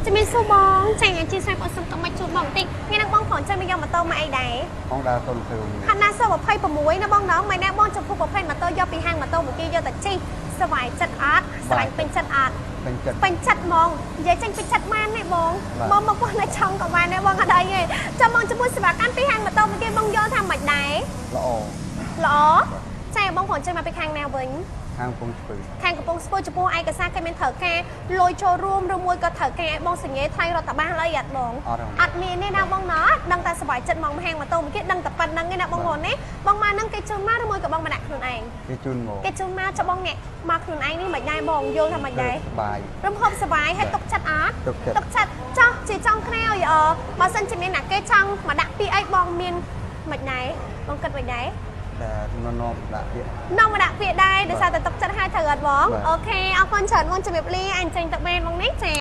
ជំរាបសួរបងចាអធិស្ឋានបងសុំទុកមកជូនបងបន្តិចថ្ងៃហ្នឹងបងគ្រាន់ចេញមកយកម៉ូតូមកអីដែរ Honda 06 ហាន់ណា026ណាបងណងមិនណាបងចំពោះប្រភេទម៉ូតូយកពីហាងម៉ូតូមួយគេយកទៅជិះស្វាយចិត្តអត់ស្រឡាញ់ពេញចិត្តអត់ ពេញចិត្ត ពេញចិត្តហ្មងនិយាយចេញពេញចិត្តបានទេបង បាទ បងមកបងនៅឆុងក៏បានដែរបងអត់អីទេចាំបងចំពោះសេវាកម្មពីហាងម៉ូតូមួយគេបងយល់ថាមិនដែរ ល្អ ល្អចាបងគ្រាន់ចេញមកពីខាងណាវិញ ខាងកំពង់ស្ពឺ ខាងកំពង់ស្ពឺចំពោះឯកសារគេមានត្រូវការលុយចូលរួមឬមួយក៏ត្រូវការឲ្យបងសញ្ញេថ្លៃរដ្ឋបាលអីអត់បង អត់ទេ អត់មានទេណាបងណោះដឹងតែសប្បាយចិត្តមកហាងម៉ូតូមួយគេដឹងតែប៉ុណ្្នឹងឯណាបងប្អូនណាបងមកហ្នឹងគេជូនមកឬមួយក៏បងមកដាក់ខ្លួនឯង គេជូនមក គេជូនមកចុះបងអ្នកមកខ្លួនឯងនេះមិនដែរបងយល់ថាមិនដែរ សបាយ រំភើបសប្បាយហើយទុកចិត្តអត់ ទុកចិត្ត ទុកចិត្តចោះជាចង់ក្រោយអបើសិនជាមានអ្នកគេចង់មកដាក់ពីអីបងមានមិនដែរបងគិតមិនដែរ តែនាំដាក់ទៀត នាំមកដាក់ពាក្យដែរដោយសារតែទុកចិត្តហើយត្រូវអត់បង បាទ អូខេអរគុណច្រើនបងជំរាបលាអញចេញទៅបានបងនេះចា។